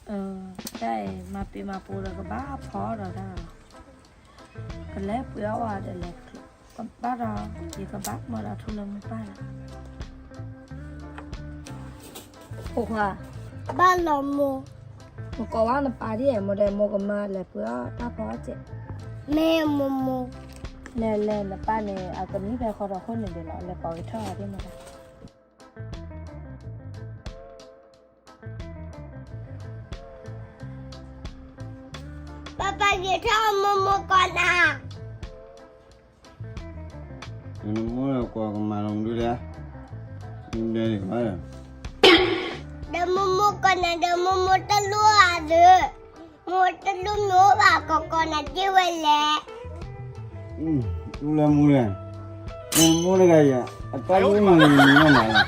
တၢ်အံၤ မၤပ့ၤမၤပိၤဒီးကဘၣ်ဖီဒီးတၢ်လီၤ. ကလဲၤပှ့ၤအီၣ်ဝဲဒီးလဲၤကျိၤ, ကဘၣ်ဒီး ယကဘၣ်မၤဒီးထူလၢမူပၢ်လီၤ. ဖိခွါ, ဘၣ်လီၤမိၢ်, နကိးဝဲနပၢ်ဒ်အံၤ မိၢ်ဒီးမိၢ်ကမၤလဲၤပှ့ၤအီၣ်တၢ်ဖီအီၣ်ကဲး, မ့ၢ်မိၢ်မိၢ်, လဲၤလဲၤ နပၢ်န့ၣ် အကမံဖဲဃီဒီးခိၣ်န့ၣ်ဒံးလီၤ, လဲၤကိးက့ၤထီၣ်အီၤဒ်မတၤ ပၢ်ပၢ်က့ၤထီၣ်မိၢ်မိၢ်ကိးနၤ, မိၢ်မိၢ်ကိးကမၤလီၤမနုၤလဲၣ်, မနုၤလဲၣ်, ဒီးမိၢ်မိၢ်ကိးနၤဒီးမိၢ်မိၢ်တလိၣ်ဧါဒီး, မိၢ်တလိၣ်မ့ၢ်အိၣ်ဘၣ်ကကိးနၤတ့ၢ်ဝဲလဲၣ်. ထူလၢမူလဲၣ်, မိၢ်မိၢ်တဂၤအံၤ အတၢ်လိၣ်မၤန့ၣ်မံၤမး, မံၤ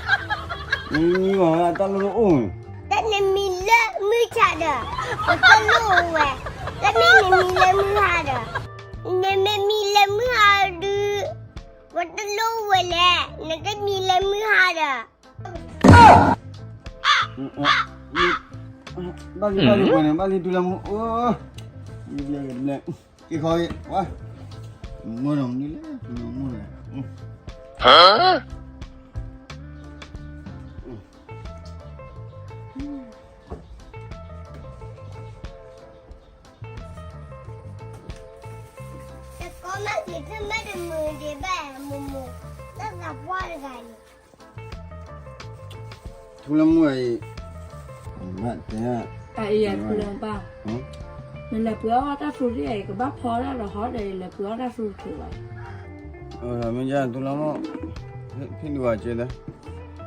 မံၤမး အတၢ်လိၣ်တအိၣ်န့ၣ်, တၢ်နမံၤလၢမုၢ်ဆါဒီး ပတလိၣ်ဝဲ, တၢ်မ့ၢ်နမံၤလၢမုၢ်ဟါဒီး, နမ့ၢ်မံၤလၢမုၢ်ဟါဒုး ပတလိၣ်ဝဲလဲၣ်, နတမံၤလၢမုၢ်ဟါဒီး ဘၣ်လံဘၣ်လံပှဲၤန့ၣ် ဘၣ်လံထူလၢမူ, က့ၤခီက့ၤတဘျဲ, ဝါ, မုၢ်နီၤမနုၤလဲၣ်, မုၢ်နီၤ, တကိးမ့ၢ်က့ၤထၢၣ်မ့ၢ်တမုာ်ဒံးဘၣ်, မိၢ်မိၢ်, တၢ်သးပှၢ်တဂၤန့ၣ် ထူလၢမူအံၤ, ဘၣ်တဲ, အအံၤယၤထူလၢမူပၢ်, နလဲၤပှ့ၤအီၣ်တၢ်သူဒ်အံၤ ကဘၣ်ဖီဒၣ်ဒီးဟီဒီး ယလဲၤပှ့ၤအီၣ်တၢ်သူတချုးဘၣ်. မ့ၢ်ယၤထူလၢမူ, ဖံးဒံးဝဲက့လၢ,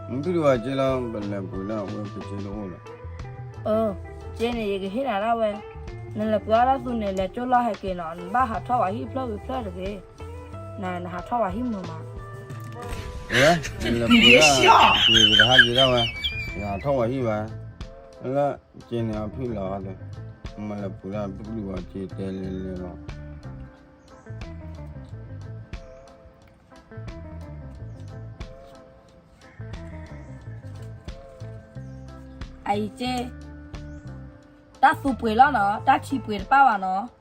မ့ၢ်ဖံးဒံးဝဲက့လၢ ပလဲၤပှ့ၤလၢအဝဲပက့လၢအိၣ်လီၤ. က့န့ၣ် ယကဟ့ၣ်နၤဒၣ်ဝဲ, နလဲၤပှ့ၤအီၣ်တၢ်သူန့ၣ် လဲၤကၠိလီၤဟဲက့ၤနီၤ, နဘၣ်ဟးထီၣ်ဝဲဟံၣ်ဖျၢၣ်ဂ့ၤဖျၢၣ်တဂ့ၤ, နဟးထီၣ်ဝဲဟံၣ်မုာ်မး. နလဲၤပှ့ၤဒၣ်, ယကဟးက့ၤဒၣ်ဝဲ, ယဟးထီၣ်ဝဲဟံၣ်ဘၣ်, လၢက့န့ၣ်အဖံးလီၤဒီး, မ့ၢ်လဲၤပှ့ၤဒၣ်ဖံးဒံးဝဲက့တဲလဲၤလဲၤလီၤ. အအံၤက့, တၢ်သူပှ့ၤလီၤနီၤ, တၢ်ထံပှ့ၤတပၣ်ဘၣ်နီၤ.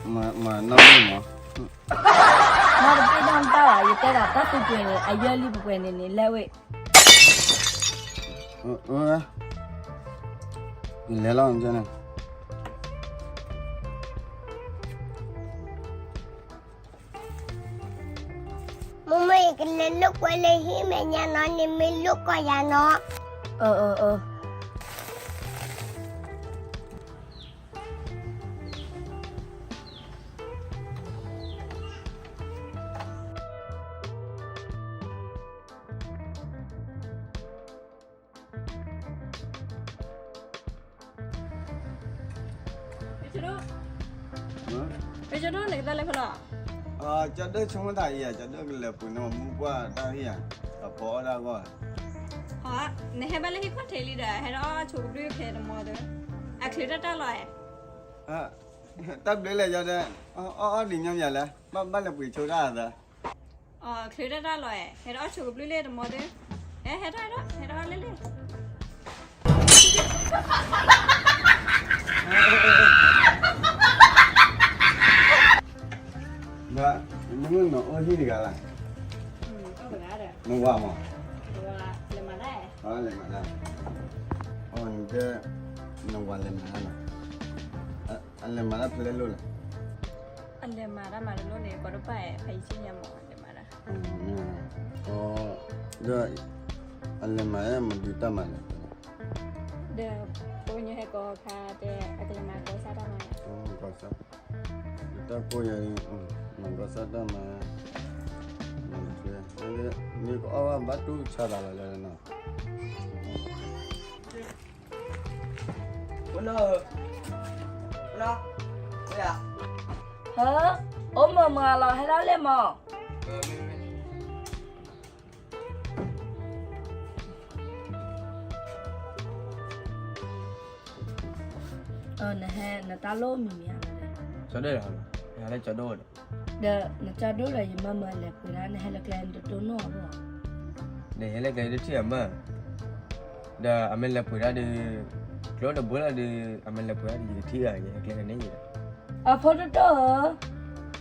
မၤနီၣ်မ့ၢ်မး, နီၣ်တဘ့ၣ်နီၣ်တဘၣ်ဘၣ်, ယတဲဒၣ်တၢ်သူပှ့ၤန့ၣ် အယၢလံပှဲၤပှဲၤန့ၣ်န့ၣ် လဲၤဝဲ, လဲၤလီၤန့ၣ် မိၢ်မိၢ် ယကလဲၤလိာ်ကွဲလၢဟံၣ်မဲာ်ညါနီၤ, နမ့ၢ်လိာ်ကွဲယၤနီၤ. အၢ အၢ အၢ. ပကဒိၣ်, ပကဒိၣ်န့ၣ်ကတၢၢ်လၢဖဲလဲၣ်. ကၠီဒၢဆိကမိၣ်တၢ်အံၤဧါ, ကၠီဒၢကလဲၤပှ့ၤန့ၢ်မူပှၢ်တၢ်ဟံၣ်ဧါ, ဒီးဖီအီၣ်ဒၣ်အဂီၢ်ဧါ. နဟဲဘၣ်လၢဟံၣ်ခီၣ်ထံးလံဒီး ဟဲဒီးအီၣ်ဆိကဘျုးခဲတမီၤဒီး, အချုးတၢ်တၢ်လီၤဧါ. တၢ်ဘျုးလဲၣ် ကၠီဒၢ, အီၣ်အီၣ်ဒံးညီမးလဲၣ်, ဘၣ်ဘၣ်လဲၤပှ့ၤဆိတၢ်အသး. အချုးတၢ်တၢ်လီၤဧါ, ဟဲဒီးအီၣ်ဆိကဘျုးလၢတမီၤဒီး, ဟဲထီၣ်ဟဲထီၣ် ဟဲထီၣ်လၢလၢ. ဘၣ်, နမ့ၢ်နအိၣ်ဟံၣ်တဂၤလၢ်, နဝၤမး, လဲၤမၤတၢ်, အီၤနတဲ, နဝၤလဲၤမၤတၢ်လီၤ, အလဲၤမၤတၢ်ဖဲလဲၣ်လိၣ်လဲၣ်. အလဲၤမၤတၢ်မၤတလိၣ်န့ၣ် ကိးတဘၣ် ဖဲယဆ့ၣ်ညါမး လဲၤမၤတၢ်, ဒီး အလဲၤမၤမနုၤတၢ်မၤလဲၣ်. ဒီး ပှၤကညီဟဲကိးခါတဲ အကလဲၤမၤကီၢ်ဆၣ်တၢ်မၤ, ကီၢ်ဆၣ်, တၢ်ကိးယၤ, မၤကီၢ်ဆၣ်တၢ်မၤ, မ့ၢ်ကအီၣ်ဘၣ်တူၢ်ဆါသးလီၤနီၤ. အိၣ်မုာ်မးလီၤ ဟဲဒၣ်လဲၣ်မး. နဟဲနတၢ်လိၣ်မံၤမံၤဧါ, ကၠီဒိၣ်, နဟဲလၢကၠီဒိၣ်ဒီး, ဒီးနကၠီဒိၣ်ဒီး ယမၢမၢလဲၤပှ့ၤဒၣ် နဟဲလၢကျဲနတတိၢ်နီၣ်အီၤဘၣ်, နဟဲလၢကျဲတထံၣ်အမၢ, ဒီးအမ့ၢ်လဲၤပှ့ၤဒၣ်ဒီး ကျိတဘိလီၤဒီး အမ့ၢ်လဲၤပှ့ၤဒၣ်ဒီး ယကထံၣ်အီၤ ယကျဲကန့ၢ်ယၤ. အဖိတဒိၣ်ဧၢ,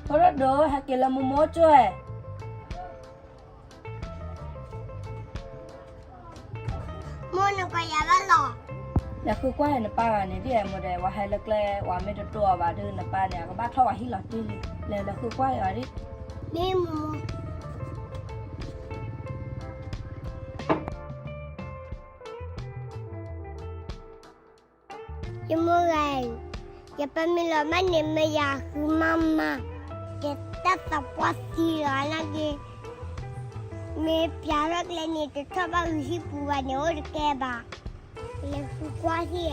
ဖိတဒိၣ် ဟဲက့ၤလၢမိၢ်မိၢ်ကၠိၣ်ဧါ. မိၢ်နကယၤဘၣ်လီၤ. လဲၤဃုကွၢ်နပၢ်ဂၤန့ၣ် ဒ်အမိၢ်ဒီး ဝဲဟဲလၢကျဲ ဝဲမ့ၢ်တတိၢ်အီၤဘၣ်ဒီး နပၢ်န့ၣ် အကဘၣ်ထီၣ်ဝဲဟံၣ်လီၤတံၢ်လံ. လဲၤလဲၤဃုကွၢ်အီၤဒ်. မ့ၢ်မိၢ်မိၢ် ယမိၢ်ဂၤ, ယပၢ်မ့ၢ်လီၤမၢ်န့ၣ် မ့ၢ်ယၤဃုမးမး, ယတၢ်သးပှၢ်သံလီၤနာ်က့, မ့ၢ်ပျးထီၣ်ကျဲန့ၣ် တထီၣ်ဘၣ်ဂုာ်ဟံၣ်ပူၤဘၣ်န့ၣ် အိၣ်တကဲဘၣ်, လဲၤဃုကွၢ်ဟံၣ်ဧါ.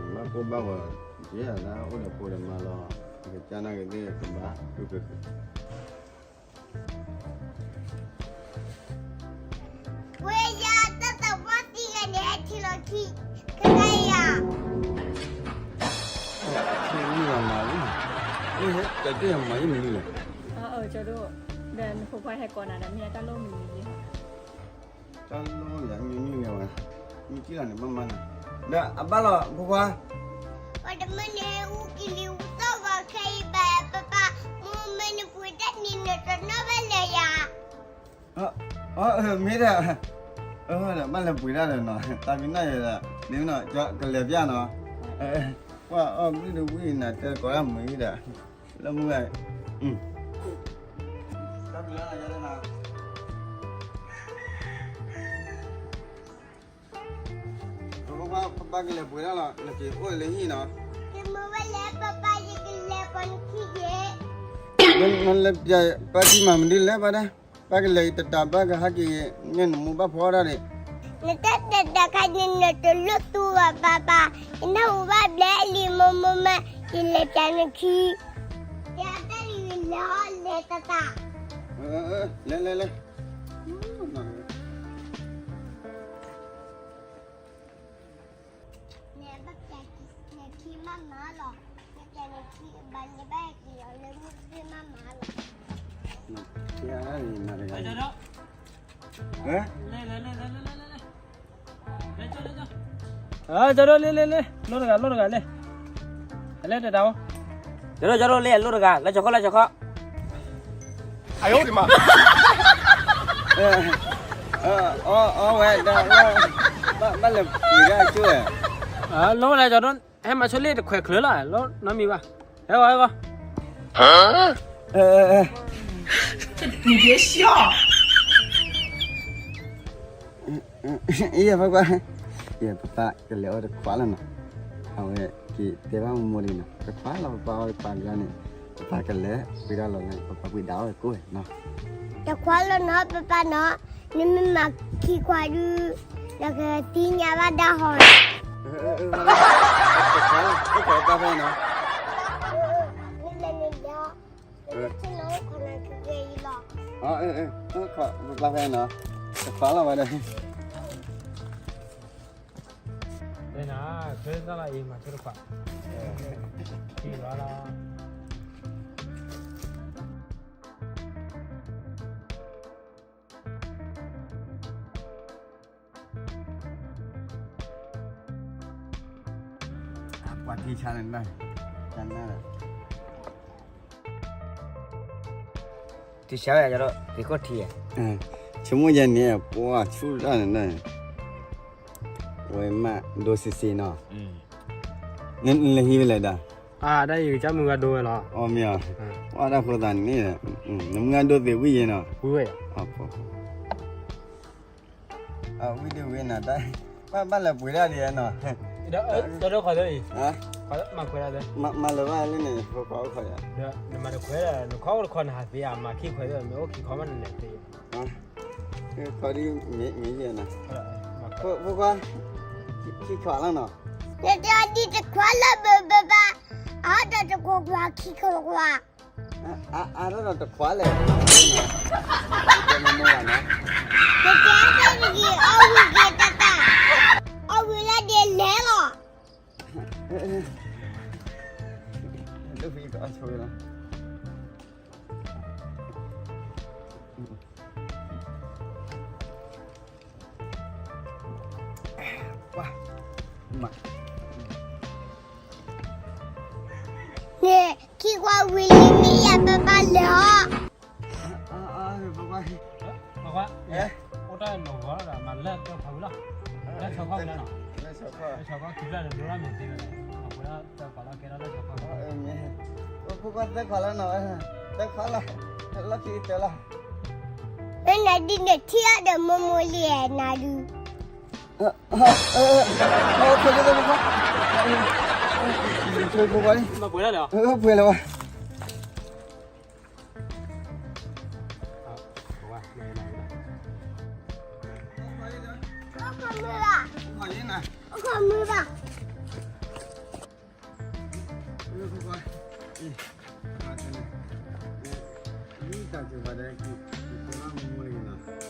ဘၣ်ကိၢ်ဘၣ်ဂီၤ, ယဲဒၣ်အိၣ်ဒီးဖိဒီးမါလီၤ, အကစၢ်နာ်က့သ့ၣ်ကဘၣ်ဃုဃု ဝဲယၤတၢ်သးပှၢ်သံဂၤန့ၣ် ဟဲထံၣ်လီၤခံ, ကကဲယၤ. ထံၣ်မုၢ်ဂၤမၤလံ, မ့ၢ်ဟဲတၢ်တ့ၢ်မၤယမနုၤလဲၣ်. အၢ ကၠီဒိၣ်, ဒီးနဖိခွါဟဲကိးနၤဒီး မ့ၢ်တၢ်လိၣ်မနုၤလဲၣ်. တၢ်လိၣ်ယၤမံမံဂၤဝဲ, မံကံလီၤန့ၣ် ဘၣ်မၤနၤ, ဒီးအဘၣ်လီၤ ဖိခွါ. ပှၤတမုၢ်န့ၣ် အူကလံၤအူသီၣ်ဂီၤခဲအံၤဘၣ် ပပၢ်, မ့ၢ်မ့ၢ်နပှ့ၤတၢ်န့ၣ် နတနီၣ်ဘၣ်လၢၤယၤ. အၢ မ့ၢ်ဒၣ်, ဒီးဘၣ်လဲၤပှ့ၤဒၣ်ဒီးနီၤ, သးပ့ၤနီၣ်ယဲဒီး, ဒ်နီၤ ကလဲၤပျၢ်နီၤ, ပှၤအီၣ်ဘျုးဒုးဝံၣ်နၤ တဲကိးဒၣ်မုာ်ဒီး, လၢမုၢ်ဂၤ, တၢ်ဘျုးလၢနၤယဲဒၣ်နီၤ. ပပၢ်ကလဲၤပှ့ၤဒၣ်လီၤ, နက့ၤအိၣ်လၢဟံၣ်နီၤ. ယမ့ၢ်ဝဲလဲၤ ပပၢ် ယကလဲၤပိာ်နခံက့ၤ. နလဲၤပျၢ်ပၢ်ထံမၤမနုၤလဲၣ် ပၢ်ဒၣ်, ပၢ်ကလဲၤတတၤ ပၢ်ကဟဲက့ၤ, မ့ၢ်နမိၢ်ဘၣ်ဖီဒၣ်န့ၣ်. နတၢ်တတၤခါန့ၣ် နတလိၣ်သူဘၣ် ပၢ်ပၢ်, ယနၢ်ဟူဘၣ်ဘျဲၣ်လံ မိၢ်မိၢ်မး, ယလဲၤပျၢ်နခံ, ယတၢ်လံလဲၤဟီလဲၤတတၤ. လဲၤလဲၤလဲၤ. နခံမးမးလီၤ, နခံဘၣ်န့ၣ်ဘၣ်က့ၤအီၤလၢမုၢ်သ့ၣ်မးမးလီၤ. ကၠီဒိၣ် လ့လ့လ့, လိၣ်တဂၤ လိၣ်တဂၤလ့, အလဲၤတတၤအိၣ်, ကၠီဒိၣ် ကၠီဒိၣ် လ့ လိၣ်တဂၤ လၢကၠီခီၣ် လၢကၠီခီၣ်. အဝဲဒၣ်, ဘၣ်လဲၤပှ့ၤဒၣ်ကၠိဝဲ, လိၣ်ဝဲဒၣ်ကၠီဒိၣ်, ဟဲမၤဆိလ့ၣ်တခွဲးချုးလီၤ, လိၣ်နီတမံၤဘၣ်, ဟဲဂီၤ ဟဲဂီၤ. ယဲ ပပၢ်, ယဲ ပပၢ်ကလဲၤအီၣ်တခွးလီၤနီၤ, အဝဲက့ၤတဲဘၣ်မိၢ်မိၢ်ဒ်နီၤ, တခွးလီၤ ပပၢ်အီၣ်တခွးကလီၤန့ၣ်, ပပၢ်ကလဲၤပှ့ၤဒၣ်လီၤလၢ ပပၢ်ပှ့ၤဒၣ်အီၣ်ကိၣ်ဝဲနီၤ. တခွးလီၤနီၤ ပပၢ်နီၤ, နမ့ၢ်မၤခံခွးဒုး, ဒီးကသ့ၣ်ညါဘၣ်ဒၣ်ဟီ, တခွးလီၤ ပပၢ်ဖဲနီၤ. နလဲၤန့ၣ်ဒီး, နအိၣ်ခိးနၤကဂ့ၤအံၤလီၤ. ပပၢ်ဖဲနီၤ, တခွးလီၤဝဲဒီး, ဖဲနၤ, ဖဲသၣ်လီၤအံၤမၤဆိတခွး, ထံလီၤလီၤ. ပှၤထံဆါန့ၣ်, ထံဆါဝဲဒီး သ့ၣ်ခိၣ်ထံ, ဆိကမိၣ်ယဲန့ၣ် ပှၤဆူၣ်တၢ်န့ၣ်, ဝဲမးဒိစ့စ့နီၤ, နလဲၤဟံးဝဲလဲၣ်ဒီး, အဒၣ်ယကစၢ်မုၢ်ဂၤဒိဝဲလီၤ, အီမ့ၢ်, ပှၤဒၣ်ဃိသးန့ၣ်, နမုၢ်ဂၤဒိသ့ဝံၣ်ယဲနီၤ, ဝံၣ်ဝဲ ဝံၣ်ဒံးဝံၣ်နၤတၢ်, ဘၣ်ဘၣ်လဲၤပှ့ၤဒၣ်ဒံးနီၤ, ဒီးဒီးခွါသၢအံၤ, မၤခွဲးဒၣ်သၢ, မၤလၢၤဘၣ်လၢန့ၣ် ဖိခွါအိၣ်ခိးယၤ, ဒီးနမၤတခွဲးဒီး နခီအိၣ်တခီနဟးသ့ဧါ, မၤခံခွဲးသၢ မ့ၢ်အိၣ်ခံခီမးနလဲၤသ့, ခီဒ်မ့ၢ်ယဲနီၤ, ဖိခွါ, ခံခွးလီၤနီၤ, နတဲဒ်တခွးလၢဘၣ်ဘၣ်ဘၣ်, အါဒီးတခွးခွးခံခွးခွး အါထီၣ်ဒီးတခွးလဲၣ်, တကဲတဂ့ၤ အီၣ်ဝံၤက့ၤတၢ်တၢ်, အီၣ်ဝံၤလၢဒ်လဲၣ်လီၤ, လၢဖံကအီၣ်ဆိဝဲလီၤ. န့ၣ် ခံခွါဝံၤလံမ့ၢ်ယၤ ပဘၣ်လဲၤအီၤ. ပှၤ, အိၣ်တၢ်နီၢ်ဂီၤဒီး မၤလၢတၢ်ခွါဝံၤလီၤ, လၢဆီခီၣ်ဝံၤလီၤနီၤ, လၢဆီခီၣ်ခံဖျၢၣ်ဒီး ဒိၣ်ထီၣ်မ့ၢ်သ့ဝဲလဲၣ်, အဝဲဒၣ်တၢ်ခွါလီၤ ကဲထီၣ်လၢဆီခီၣ်, ဖိခွါသၢခွါလီၤနီၤ, သၢခွါလီၤ, လီၢ်ခံကတၢၢ်လီၤ, နဒုးန့ၣ်ထံၣ်အီၤဒီးမိၢ်မိၢ်လံနဒုး ပှဲၤလၢၤဘၣ်,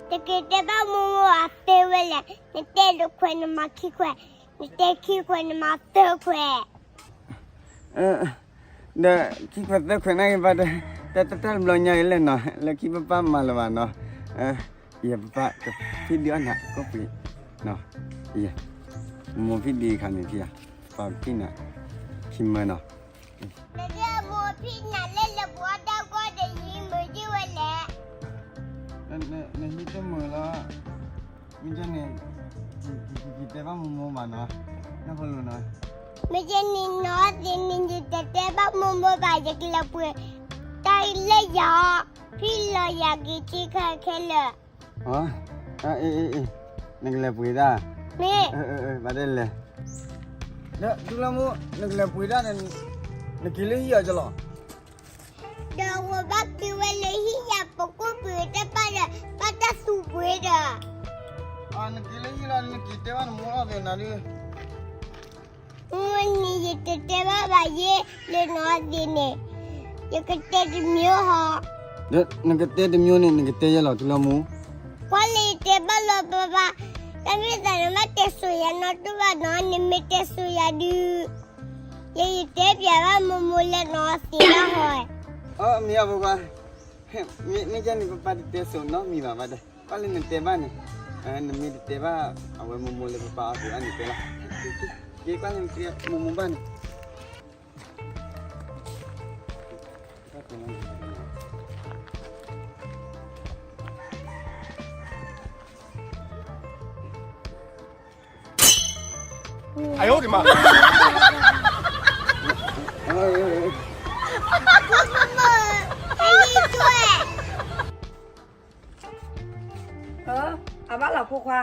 တက့ၤတဲဘၣ်မိၢ်မိၢ်အသ့ဝဲလဲၣ်, နတဲတခွဲးနမၤခံခွဲး, နတဲခံခွဲးနမၤသၢခွဲး ဒီးခံခွဲးသၢခွဲးန့ၣ်ဂ့ၤဘၣ်ဒီး, တၢ်တၢ်တဘျီညါအံၤလဲၣ်နီၤ, လၢခံပပၢ်မၤလၢၤဘၣ်နီၤ, ယပပၢ်ကဖံးဒုးအီၣ်နၤကိးပှ့ၤ, မိၢ်ဖံးဒုးခါန့ၣ်ဖံး, ပၢ်ဖံးနၤ, ခံမၢနီၤ, မိၢ်ဖံးနၤလၢလၢပှၤတၢ်ဂီၢ်ဒီးယဟံးမုာ်ဒံးဝဲလဲၣ်, နဟံးတမုာ်လီၤ မ့ၢ်ကဲန့ၣ်, ယတဲဘၣ်မိၢ်မိၢ်ဘၣ်နီၤ, နဖိလိၤနီၤ, မ့ၢ်ကဲန့ၣ်နီၤသ့န့ၣ် ယတတဲဘၣ်မိၢ်မိၢ်ဘၣ် ယကလဲၤပှ့ၤတၢ်လၢယၤ, ဖံလီၤယၤက့ၤထံခါခဲလၢာ်, နကလဲၤပှ့ၤတၢ်, မ့ၢ်, ဘၣ်တဲလဲၣ်, ဒီးထူလၢမူ နကလဲၤပှ့ၤတၢ်န့ၣ်, နက့ၤလၢဟံၣ်အီၤကလီၤ ဒီးဝဲဘၣ်ပျံၤဝဲလၢဟံၣ်ယၤ ပကိၢ်ပှ့ၤတၢ်ပၢ်ဒီး ဘၣ်တၢ်သူပှ့ၤဒီး, နက့ၤလၢဟံၣ်လီၤ နက့ၤတဲဘၣ်နမိၢ်အီၤသ့နၤဒုး, မ့ၢ်န့ၣ် ယတတဲဘၣ်ဘၣ်ယဲ လၢနီၢ်သ့န့ၣ်, ယကတဲတမံၤဟီ, နကတဲတမံၤန့ၣ် နကတဲယဲလီၤ ထူလၢမူ, ကွၢ်လၢယတဲဘၣ်လီၤပၢ်ပၢ်, တၢ်မ့ၢ်သးနမ့ၢ်တဲဆိယၤနီတဘၣ်နီၤ နမ့ၢ်တဲဆိယၤဒုး ယယတဲပျးဘၣ်မိၢ်မိၢ်လၢနီၢ်သ့ဘၣ်ဟီ, မ့ၢ်အဖိခွါ, မ့ၢ်ကဲန့ၣ် ပပၢ်တတဲဆိနီတမံၤဘၣ်ဘၣ်ဒီး ကွၢ်လၢနတဲဘၣ်န့ၣ်, နမ့ၢ်တတဲဘၣ် အဝဲမိၢ်မိၢ်လၢပပၢ်အီၣ်ပှ့ၤအီၣ်န့ၣ်တဲလီၤ, က့ၤကွၢ်လၢနတဲမိၢ်မိၢ်ဘၣ်န့ၣ် 哎呦我的妈！ အဘၣ်လီၤဖိခွါ,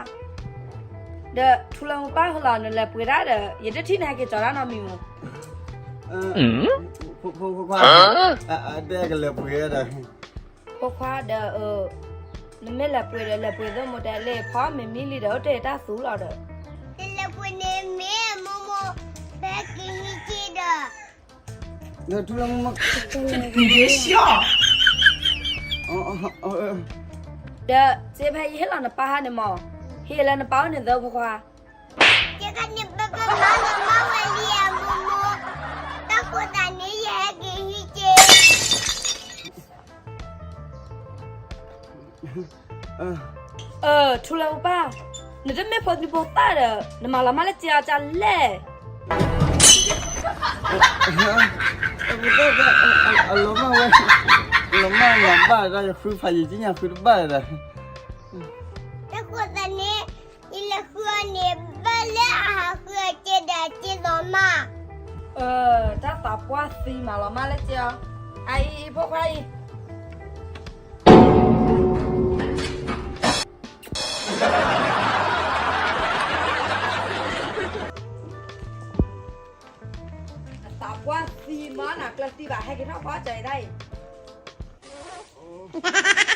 ဒီးထူလၢမူပၢ်ဟီလီၤ နလဲၤပှ့ၤဒၣ်ဒီး ယတထံၣ်နဟဲက့ၤကၠီၤတၢ်နီတမံၤမး, ဖိခွါ, အတဲကလဲၤပှ့ၤဒီး, ဖိခွါဒီး, နမ့ၢ်လဲၤပှ့ၤဒီး လဲၤပှ့ၤသ့မိၢ်တဲလၢ ဖီမ့ၤမံလံဒီး အိၣ်တ့ၢ်တၢ်သူလီၤဒီး, နလဲၤပှ့ၤန့ၣ်မ့ၢ်မိၢ်မိၢ်, ဖဲက့ၤဟံးက့ၤဒီး ဒီးထူလၢမူမ့ၢ်, ဒီးစ့ဖဲယဟ့ၣ်လီၤနပၢ်ဟါန့ၣ်မး, ဟ့ၣ်လၢနပၢ်အိၣ်န့ၣ်သၢဖိခွါ, ယကန့ၣ်ပကမၤလီၤမၢ်ဝဲလံဧါမိၢ်မိၢ်, တၢ်ဃိသးန့ၣ်ယဟဲက့ၤဟံးက့ၤ ထူလၢမူပၢ်, နတမ့ၢ်ဖိနံၤဖိသၣ်ဒီး နမၤလီၤမၢ်လၢကဲအီၤကလဲၣ်, အလီၤမၢ်ဝဲ, လီၤမၢ်လီၤဘၣ်ဒီး ယဃုဖးယံာ်ကညၣ်ဃုတဘၣ်ဒီး, တၢ်ဃိသးန့ၣ်, ယလဲၤဃုအီၤန့ၣ် ဘၣ်လၢအဟးဃုအကဲဒီးအကဲလီၤမၢ်, တၢ်သးပှၢ်သံမၤလီၤမၢ်လၢကဲအီၤ, အအံၤအံၤဖိခွါအံၤ အသးပှၢ်သံမးနၤကျၢၤသံဘၣ် ဟဲက့ၤထီၣ်ကွၢ်ကၢ်အံၤဒၣ်အံၤ,